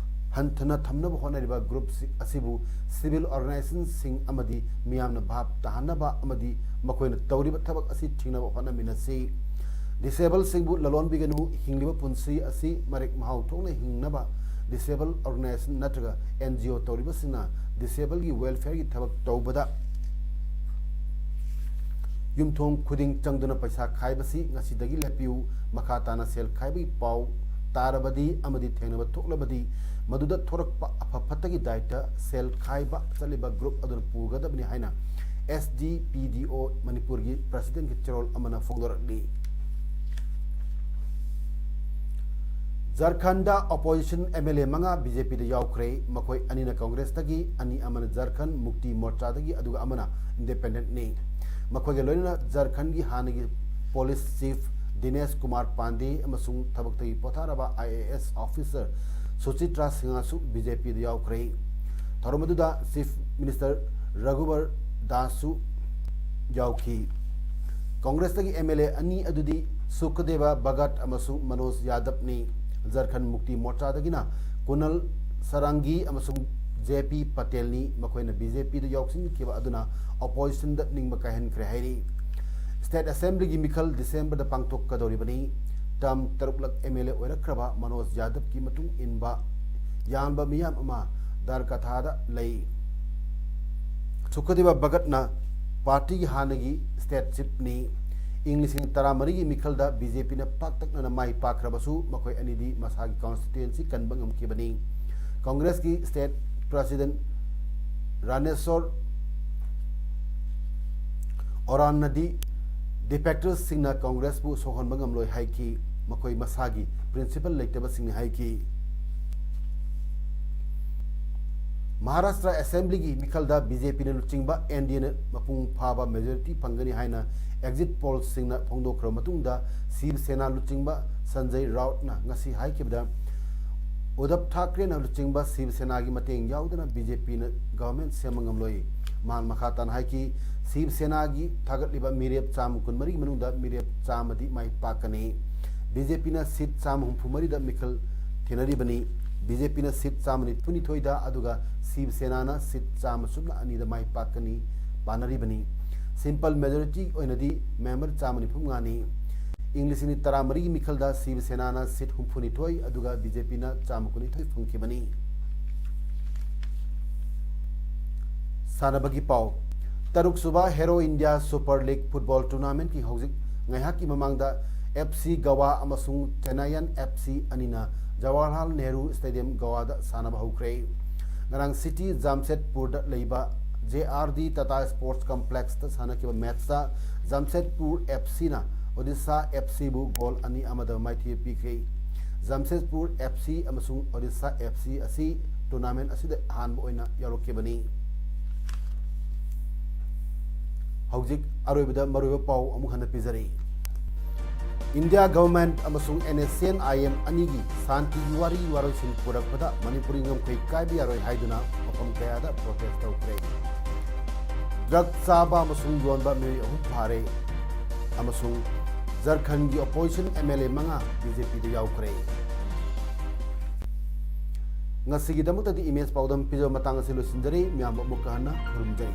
ꯍꯟꯊꯅ ꯊꯝꯅꯕ ꯍꯣꯠꯅꯔꯤꯕ ꯒ꯭ꯔꯨꯞꯁꯤꯡ ꯑꯁꯤꯕꯨ ꯁꯤꯚꯤꯜ ꯑꯣꯔꯒꯅꯥꯏꯖꯦꯁꯟꯁꯤꯡ ꯑꯃꯗꯤ ꯃꯤꯌꯥꯝꯅ ꯚꯥꯞ ꯇꯥꯍꯟꯅꯕ ꯑꯃꯗꯤ ꯃꯈꯣꯏꯅ ꯇꯧꯔꯤꯕ ꯊꯕꯛ ꯑꯁꯤ ꯊꯤꯡꯅꯕ ꯍꯣꯠꯅꯃꯤꯟꯅꯁꯤ꯫ ꯗꯤꯁꯦꯕꯜꯁꯤꯡꯕꯨ ꯂꯂꯣꯟꯕꯤꯒꯅꯨ, ꯍꯤꯡꯂꯤꯕ ꯄꯨꯟꯁꯤ ꯑꯁꯤ ꯃꯔꯦꯛ ꯃꯍꯥꯎ ꯊꯣꯛꯅ ꯍꯤꯡꯅꯕ ꯗꯤꯁꯦꯕꯜ ꯑꯣꯔꯒꯅꯥꯏꯖꯦꯁꯟ ꯅꯠꯇ꯭ꯔꯒ ꯑꯦꯟ ꯖꯤ ꯑꯣ ꯇꯧꯔꯤꯕꯁꯤꯡꯅ ꯗꯤꯁꯦꯕꯜꯒꯤ ꯋꯦꯜꯐꯤꯌꯔꯒꯤ ꯊꯕꯛ ꯇꯧꯕꯗ ꯌꯨꯝꯊꯣꯡ ꯈꯨꯗꯤꯡ ꯆꯪꯗꯨꯅ ꯄꯩꯁꯥ ꯈꯥꯏꯕꯁꯤ ꯉꯁꯤꯗꯒꯤ ꯂꯦꯞꯄꯤꯌꯨ꯫ ꯃꯈꯥ ꯇꯥꯅ ꯁꯦꯜ ꯈꯥꯏꯕꯒꯤ ꯄꯥꯎ ꯇꯥꯔꯕꯗꯤ ꯑꯃꯗꯤ ꯊꯦꯡꯅꯕ ꯊꯣꯛꯂꯕꯗꯤ ꯃꯗꯨꯗ ꯊꯣꯔꯛꯄ ꯑꯐ ꯐꯠꯇꯒꯤ ꯗꯥꯏꯇ ꯁꯦꯜ ꯈꯥꯏꯕ ꯆꯠꯂꯤꯕ ꯒ꯭ꯔꯨꯞ ꯑꯗꯨꯅ ꯄꯨꯒꯗꯕꯅꯤ ꯍꯥꯏꯅ S D P D O ꯃꯅꯤꯄꯨꯔꯒꯤ ꯄ꯭ꯔꯁꯤꯗꯦꯟꯒꯤ ꯆꯦꯔꯣꯜ ꯑꯃꯅ ꯐꯣꯡꯗꯣꯔꯛꯂꯤ꯫ ꯖꯔꯈꯟꯗ ꯑꯣꯄꯣꯖꯤꯁꯟ M L A ꯃꯉꯥ B J P ꯗ ꯌꯥꯎꯈ꯭ꯔꯦ꯫ ꯃꯈꯣꯏ ꯑꯅꯤꯅ ꯀꯪꯒ꯭ꯔꯦꯁꯇꯒꯤ, ꯑꯅꯤ ꯑꯃꯅ ꯖꯔꯈꯟ ꯃꯨꯛꯇꯤ ꯃꯣꯔꯆꯥꯗꯒꯤ, ꯑꯗꯨꯒ ꯑꯃꯅ ꯏꯟꯗꯤꯄꯦꯟꯗꯦꯟꯠꯅꯤ꯫ ꯃꯈꯣꯏꯒ ꯂꯣꯏꯅꯅ ꯖꯔꯈꯟꯒꯤ ꯍꯥꯟꯅꯒꯤ ꯄꯨꯂꯤꯁ ꯆꯤꯐ ꯗꯤꯅꯦꯁ ꯀꯨꯃꯥꯔ ꯄꯥꯟꯗꯦ ꯑꯃꯁꯨꯡ ꯊꯕꯛꯇꯒꯤ ꯄꯣꯊꯥꯔꯕ I A S officer Suchitra ꯁꯤꯡꯍꯁꯨ B J P ꯗ ꯌꯥꯎꯈ꯭ꯔꯦ꯫ ꯊꯧꯔꯝ ꯑꯗꯨꯗ ꯆꯤꯐ ꯃꯤꯅꯤꯁꯇꯔ ꯔꯘꯨꯕꯔ ꯗꯥꯁꯁꯨ ꯌꯥꯎꯈꯤ꯫ ꯀꯪꯒ꯭ꯔꯦꯁꯇꯒꯤ M L A ꯑꯅꯤ ꯑꯗꯨꯗꯤ ꯁꯨꯈꯗꯦꯕ ꯚꯒꯠ ꯑꯃꯁꯨꯡ ꯃꯅꯣꯖ ꯌꯥꯗꯕꯅꯤ꯫ ꯖꯔꯈꯟ ꯃꯨꯛꯇꯤ ꯃꯣꯔꯆꯥꯗꯒꯤꯅ ꯀꯨꯅꯜ ꯁꯔꯥꯡꯒꯤ ꯑꯃꯁꯨꯡ J P ꯄꯇꯦꯜꯅꯤ꯫ ꯃꯈꯣꯏꯅ B J P ꯗ ꯌꯥꯎꯁꯤꯟꯈꯤꯕ ꯑꯗꯨꯅ ꯑꯣꯄꯣꯖꯤꯁꯟꯗ ꯅꯤꯡꯕ ꯀꯥꯏꯍꯟꯈ꯭ꯔꯦ ꯍꯥꯏꯔꯤ꯫ ꯁ꯭ꯇꯦꯠ ꯑꯦꯁꯦꯝꯕ꯭ꯂꯤꯒꯤ ꯃꯤꯈꯜ ꯗꯤꯁꯦꯝꯕꯔꯗ ꯄꯥꯡꯊꯣꯛꯀꯗꯧꯔꯤꯕꯅꯤ꯫ Term ꯇꯔꯨꯛꯂꯛ M L A ꯑꯣꯏꯔꯛꯈ꯭ꯔꯕ Manoj ꯌꯥꯗꯕꯀꯤ ꯃꯇꯨꯡ ꯏꯟꯕ ꯌꯥꯝꯕ ꯃꯤꯌꯥꯝ ꯑꯃ ꯗꯥꯔꯀꯊꯥꯗ ꯂꯩ꯫ ꯁꯨꯈꯗꯦꯕ ꯚꯒꯠꯅ ꯄꯥꯔꯇꯤꯒꯤ ꯍꯥꯟꯅꯒꯤ ꯁ꯭ꯇꯦꯠ ꯆꯤꯐꯅꯤ꯫ ꯏꯪ ꯂꯤꯁꯤꯡ ꯇꯔꯥꯃꯔꯤꯒꯤ ꯃꯤꯈꯜꯗ B J P ꯅ ꯄꯥꯛꯇꯛꯅꯅ ꯃꯥꯏ ꯄꯥꯛꯈ꯭ꯔꯕꯁꯨ ꯃꯈꯣꯏ ꯑꯅꯤꯗꯤ ꯃꯁꯥꯒꯤ ꯀꯟꯁꯇꯤꯇ꯭ꯌꯨꯑꯦꯟꯁꯤ ꯀꯟꯕ ꯉꯝꯈꯤꯕꯅꯤ꯫ ꯀꯪꯒ꯭ꯔꯦꯁꯀꯤ ꯁ꯭ꯇꯦꯠ ꯄ꯭ꯔꯁꯤꯗꯦꯟꯠ ꯔꯥꯅꯦꯁꯣꯔ ꯑꯣꯔꯥꯟꯅꯗꯤ ꯗꯤꯐꯦꯛꯇꯔꯁꯤꯡꯅ ꯀꯪꯒ꯭ꯔꯦꯁꯄꯨ ꯁꯣꯛꯍꯟꯕ ꯉꯝꯂꯣꯏ ꯍꯥꯏꯈꯤ꯫ ꯃꯈꯣꯏ ꯃꯁꯥꯒꯤ ꯄ꯭ꯔꯤꯟꯁꯤꯄꯜ ꯂꯩꯇꯕꯁꯤꯡꯅꯤ ꯍꯥꯏꯈꯤ꯫ ꯃꯍꯥꯔꯥꯁꯇ꯭ꯔ ꯑꯦꯁꯦꯝꯕ꯭ꯂꯤꯒꯤ ꯃꯤꯈꯜꯗ B J P ꯅ ꯂꯨꯆꯤꯡꯕ N D A ꯅ ꯃꯄꯨꯡ ꯐꯥꯕ ꯃꯦꯖꯣꯔꯤꯇꯤ ꯐꯪꯒꯅꯤ ꯍꯥꯏꯅ ꯑꯦꯛꯖꯤꯠ ꯄꯣꯜꯁꯤꯡꯅ ꯐꯣꯡꯗꯣꯛꯈ꯭ꯔꯕ ꯃꯇꯨꯡꯗ, ꯁꯤꯕ ꯁꯦꯅꯥ ꯂꯨꯆꯤꯡꯕ ꯁꯟꯖꯌ ꯔꯥꯎꯠꯅ ꯉꯁꯤ ꯍꯥꯏꯈꯤꯕꯗ, ꯎꯗꯕ ꯊꯥꯀ꯭ꯔꯦꯅ ꯂꯨꯆꯤꯡꯕ ꯁꯤꯕ ꯁꯦꯅꯥꯒꯤ ꯃꯇꯦꯡ ꯌꯥꯎꯗꯅ B J P ꯅ ꯒꯚꯔꯟꯃꯦꯟꯠ ꯁꯦꯝꯕ ꯉꯝꯂꯣꯏ꯫ ꯃꯍꯥꯛꯅ ꯃꯈꯥ ꯇꯥꯅ ꯍꯥꯏꯈꯤ, ꯁꯤꯕ ꯁꯦꯅꯥꯒꯤ ꯊꯥꯒꯠꯂꯤꯕ ꯃꯤꯔꯦꯞ ꯆꯥꯝꯃ ꯀꯨꯟꯃꯔꯤꯒꯤ ꯃꯅꯨꯡꯗ ꯃꯤꯔꯦꯞ ꯆꯥꯝꯃꯗꯤ ꯃꯥꯏ ꯄꯥꯛꯀꯅꯤ꯫ B J P ꯅ ꯁꯤꯠ ꯆꯥꯝꯃ ꯍꯨꯝꯐꯨ ꯃꯔꯤꯗ ꯃꯤꯈꯜ ꯊꯦꯡꯅꯔꯤꯕꯅꯤ꯫ B J P ꯅ ꯁꯤꯠ ꯆꯥꯝꯃ ꯅꯤꯐꯨ ꯅꯤꯊꯣꯏꯗ, ꯑꯗꯨꯒ ꯁꯤꯕ ꯁꯦꯅꯥꯅ ꯁꯤꯠ ꯆꯥꯝꯃ ꯁꯨꯞꯅ ꯑꯅꯤꯗ ꯃꯥꯏ ꯄꯥꯛꯀꯅꯤ ꯄꯥꯅꯔꯤꯕꯅꯤ꯫ ꯁꯤꯝꯄꯜ ꯃꯦꯖꯣꯔꯤꯇꯤ ꯑꯣꯏꯅꯗꯤ ꯃꯦꯝꯕꯔ ꯆꯥꯝꯃ ꯅꯤꯐꯨ ꯃꯉꯥꯅꯤ꯫ ꯏꯪ ꯂꯤꯁꯤꯡ ꯑꯅꯤ ꯇꯔꯥꯃꯔꯤꯒꯤ ꯃꯤꯈꯜꯗ ꯁꯤꯕ ꯁꯦꯅꯥꯅ ꯁꯤꯠ ꯍꯨꯝꯐꯨ ꯅꯤꯊꯣꯏ, ꯑꯗꯨꯒ B J P ꯅ ꯆꯥꯝꯃ ꯀꯨꯟꯅꯤꯊꯣꯏ ꯐꯪꯈꯤꯕꯅꯤ꯫ ꯁꯥꯟꯅꯕꯒꯤ ꯄꯥꯎ꯫ ꯇꯔꯨꯛꯁꯨꯕ Hero India super league football ꯇꯨꯔꯅꯥꯃꯦꯟꯠꯀꯤ ꯍꯧꯖꯤꯛ ꯉꯥꯏꯍꯥꯛꯀꯤ ꯃꯃꯥꯡꯗ ꯑꯦꯐ ꯁꯤ ꯒꯋꯥ ꯑꯃꯁꯨꯡ ꯆꯦꯟꯅꯥꯏꯌꯟ ꯑꯦꯐ ꯁꯤ ꯑꯅꯤꯅ ꯖꯋꯥꯍꯔꯂꯥꯜ ꯅꯦꯍꯔꯨ ꯁ꯭ꯇꯦꯗꯤꯌꯝ ꯒꯋꯥꯗ ꯁꯥꯟꯅꯕ ꯍꯧꯈ꯭ꯔꯦ꯫ ꯉꯔꯥꯡ ꯁꯤꯇꯤ ꯖꯥꯝꯁꯦꯗꯄꯨꯔꯗ ꯂꯩꯕ J R D Tata sports ꯀꯝꯄ꯭ꯂꯦꯛꯁꯇ ꯁꯥꯟꯅꯈꯤꯕ ꯃꯦꯠꯁꯇ ꯖꯥꯝꯁꯦꯗꯄꯨꯔ ꯑꯦꯐ ꯁꯤꯅ ꯑꯣꯗꯤꯁꯥ ꯑꯦꯐ ꯁꯤꯕꯨ ꯒꯣꯜ ꯑꯅꯤ ꯑꯃꯗ ꯃꯥꯏꯊꯤꯕ ꯄꯤꯈ꯭ꯔꯦ꯫ ꯖꯥꯝꯁꯦꯗꯄꯨꯔ ꯑꯦꯐ ꯁꯤ ꯑꯃꯁꯨꯡ ꯑꯣꯗꯤꯁꯥ ꯑꯦꯐ ꯁꯤ ꯑꯁꯤ ꯇꯣꯔꯅꯥꯃꯦꯟ ꯑꯁꯤꯗ ꯑꯍꯥꯟꯕ ꯑꯣꯏꯅ ꯌꯥꯎꯔꯛꯈꯤꯕꯅꯤ꯫ ꯍꯧꯖꯤꯛ ꯑꯔꯣꯏꯕꯗ ꯃꯔꯨꯑꯣꯏꯕ ꯄꯥꯎ ꯑꯃꯨꯛ ꯍꯟꯅ ꯄꯤꯖꯔꯤ꯫ ꯏꯟꯗꯤꯌꯥ ꯒꯚꯔꯟꯃꯦꯟꯠ ꯑꯃꯁꯨꯡ ꯑꯦꯟ ꯑꯦꯁ ꯁꯤ ꯑꯦꯟ ꯑꯥꯏ ꯑꯦꯝ ꯑꯅꯤꯒꯤ ꯁꯥꯟꯇꯤꯒꯤ ꯋꯥꯔꯤ ꯋꯥꯔꯣꯏꯁꯤꯟ ꯄꯨꯔꯛꯄꯗ ꯃꯅꯤꯄꯨꯔꯤ ꯉꯝꯈꯩ ꯀꯥꯏꯕ ꯌꯥꯔꯣꯏ ꯍꯥꯏꯗꯨꯅ ꯃꯐꯝ ꯀꯌꯥꯗ ꯄ꯭ꯔꯣꯇꯦꯁ ꯇꯧꯈ꯭ꯔꯦ꯫ ꯗ꯭ꯔꯒ ꯆꯥꯕ ꯑꯃꯁꯨꯡ ꯌꯣꯟꯕ ꯃꯤꯑꯣꯏ ꯑꯍꯨꯝ ꯐꯥꯔꯦ ꯑꯃꯁꯨꯡ ꯖꯔꯈꯟꯒꯤ ꯑꯣꯄꯣꯖꯤꯁꯟ ꯑꯦꯝ ꯑꯦꯜ ꯑꯦ ꯃꯉꯥ ꯕꯤ ꯖꯦ ꯄꯤꯗ ꯌꯥꯎꯈ꯭ꯔꯦ꯫ ꯉꯁꯤꯒꯤꯗꯃꯛꯇꯗꯤ ꯏꯃꯦꯖ ꯄꯥꯎꯗꯝ ꯄꯤꯖꯕ ꯃꯇꯥꯡ ꯑꯁꯤ ꯂꯣꯏꯁꯤꯟꯖꯔꯦ꯫ ꯃꯌꯥꯝꯕꯨ ꯑꯃꯨꯛꯀ ꯍꯟꯅ ꯈꯨꯔꯨꯝꯖꯔꯤ꯫